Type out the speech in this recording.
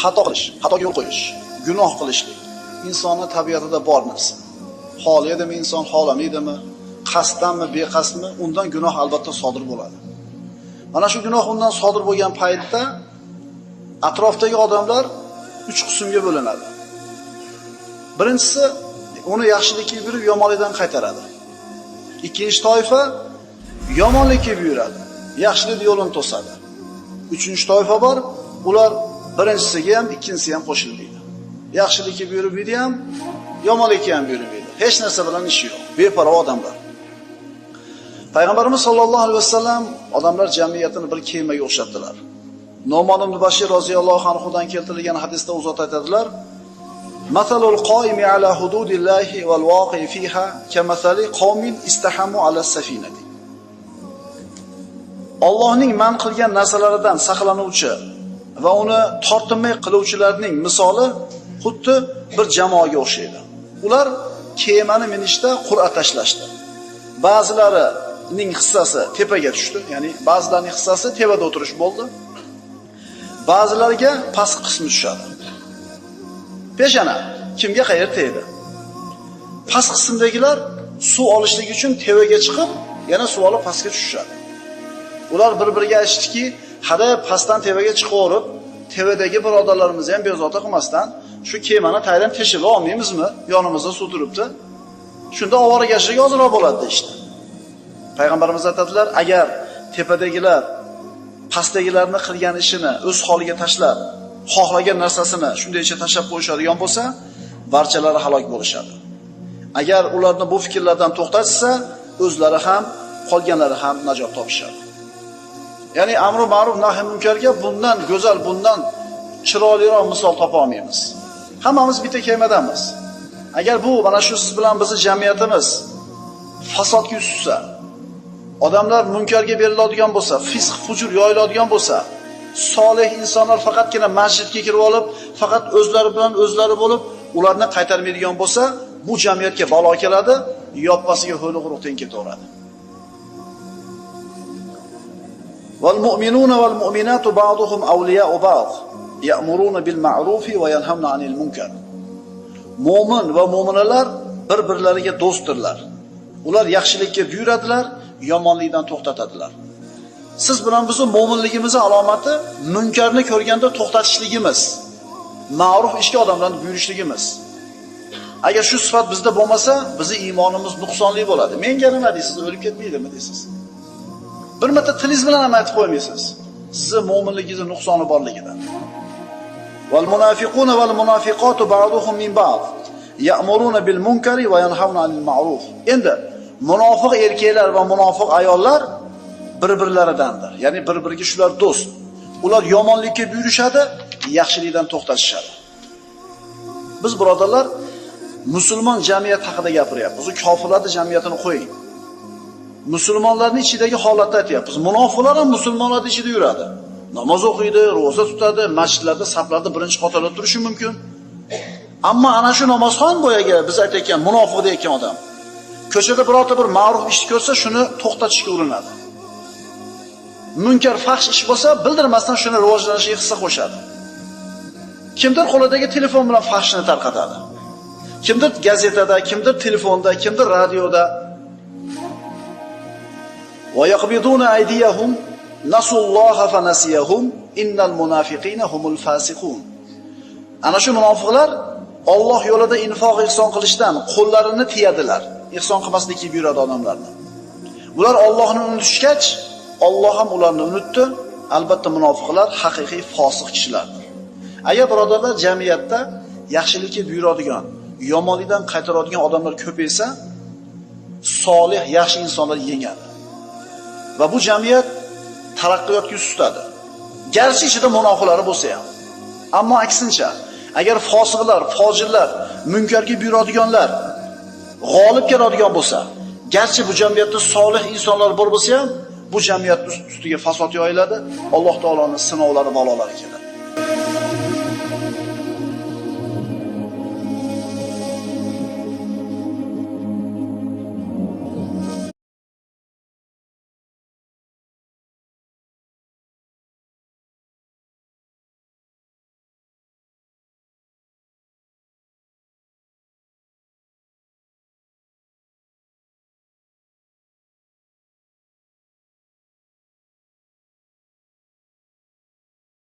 Xato qilish, xatoga yo'l qo'yish, gunoh qilishlik insonning tabiatida bor narsa. Xohlaydimi inson, xohlamaydimi, qasddanmi, beqasdmi, undan gunoh albatta sodir bo'ladi. Mana shu gunoh undan sodir bo'lgan paytda atrofdagi odamlar 3 qismga bo'linadi. Birinchisi uni yaxshilikka buyurib, yomonlikdan qaytaradi. Ikkinchi toifa yomonlikka buyuradi, yaxshilik yo'lini to'sadi. Uchinchi toifa bor, ular birinchisiga ham, ikkinchisiga ham qo'shilmaydi. Yaxshilikka buyurmaydi ham, yomonlikka ham buyurmaydi. Hech narsa bilan ishi yo'q. Beparvo odamlar. Payg'ambarimiz sollallohu alayhi vasallam odamlar jamiyatini bir kemaga o'xshatdilar. Nu'mon ibn Bashir roziyallohu anhu dan keltirilgan hadisda u zot aytadilar: "Masalul qoimi ala hududillahi val waqi fiha kamasali qawmin istahamu ala safinati." Allohning man qilgan narsalaridan saqlanuvchi va uni tortinmay qiluvchilarning misoli xuddi bir jamoaga o'xshaydi. Ular kemani minishda qur'a tashlashdi. Ba'zilarining hissasi tepaga tushdi, ya'ni ba'zilarining hissasi tepada o'tirish bo'ldi. Ba'zilariga past qismi tushadi. Peshana kimga qayer tegdi. Past qismdagilar suv olishlik uchun tepaga chiqib, yana suv olib pastga tushishadi. Ular bir-biriga aytishdiki, hada pastdan tepaga chiqaverib, tepadagi birodarlarimizni ham bezovta qilmasdan shu kemani taydan teshib olmaymizmi? Yonimizda suv turibdi. Shunda ovoragarchilik ozroq bo'ladi deyishdi. Payg'ambarimiz aytadilar, agar tepadagilar pastdagilarni qilgan ishini o'z holiga tashlab, xohlagan narsasini shundaycha tashlab qo'yishadigan bo'lsa, barchalari halok bo'lishadi. Agar ularni bu fikrlardan to'xtatsa, o'zlari ham, qolganlari ham najot topishadi. Ya'ni amru ma'ruf nahy munkarga bundan go'zal, bundan chiroyliroq misol topa olmaymiz. Hammamiz bitta kemadamiz. Agar bu mana shu siz bilan bizni jamiyatimiz fasodga yuz tutsa, odamlar munkarga beriladigan bo'lsa, fisq, fujur yoyiladigan bo'lsa, solih insonlar faqatgina masjidga kirib olib, faqat o'zlari bilan o'zlari bo'lib, ularni qaytarmaydigan bo'lsa, bu jamiyatga balo keladi, yoppasiga ho'l quruq teng ketaveradi. Wal mu'minuna wal mu'minatu ba'duhum awliya'u ba'd ya'muruna bil ma'rufi va yanhamna 'anil munkar. Mo'min va mo'minalar bir-birlariga do'stdirlar. Ular yaxshilikka buyuradilar, yomonlikdan to'xtatadilar. Siz bilan bizning mo'minligimizning alomati munkarni ko'rganda to'xtatishligimiz, ma'ruf ishga odamlarni buyurishligimiz. Agar shu sifat bizda bo'lmasa, bizning iymonimiz nuqsonli bo'ladi. Menga nima deysiz, o'lib ketmaydimi deysiz. Bir marta tilingiz bilan ham aytib qo'ymaysiz. Sizni mo'minligingizning nuqsoni borligidan. Wal munafiquna wal munafiqatu ba'duhum min ba'd ya'muruna bil munkari va yanhauna 'anil ma'ruf. Endi munofiq erkaklar va munofiq ayollar bir-birlaridandir. Ya'ni bir-biriga shular do'st. Ular yomonlikka buyurishadi, yaxshilikdan to'xtatishadi. Biz birodarlar musulmon jamiyat haqida gapiryapmiz. U kofirlarning jamiyatini qo'ying. Musulmonlarning ichidagi holatni aytyapmiz. Munofiqlar ham musulmonlarning ichida yuradi. Namoz o'qiydi, ro'za tutadi, masjidlarda saflarda birinchi qatorda turishi mumkin. Ammo ana shu namozxon boyaga biz aytayotgan munofiq deyotgan odam ko'chada birorta bir ma'ruf ishni ko'rsa, shuni to'xtatishga urinadi. Munkar fahsh ish bo'lsa, bildirmasdan shuni rivojlanishiga hissa qo'shadi. Kimdir qo'lidagi telefon bilan fahshni tarqatadi. Kimdir gazetada, kimdir telefonda, kimdir radioda. Va yaqbiduna aydiyahum nasulloha fanasiyahum innal munafiqina humul fasiqun. Ana shu munofiqlar Alloh yo'lida infoq ihson qilishdan qo'llarini tiyadilar. Ihson qilmaslikka buyuradi odamlarni. Ular Allohni unutishgach, Alloh ham ularni unutdi. Albatta munofiqlar haqiqiy fosiq kishilardir. Agar birodarlar jamiyatda yaxshilikka buyuradigan, yomonlikdan qaytaradigan odamlar ko'paysa, solih, yaxshi insonlar yengadi. Va bu jamiyat taraqqiyotga yuz tutadi. Garchi ichida munofiqlari bo'lsa ham. Ammo aksincha, agar fosiqlar, fojirlar, munkarga buyuradiganlar g'olib keladigan bo'lsa, garchi bu jamiyatda solih insonlar bor bo'lsa ham, bu jamiyat ustiga fasod yoyiladi, Alloh taoloning sinovlari, balolari keladi.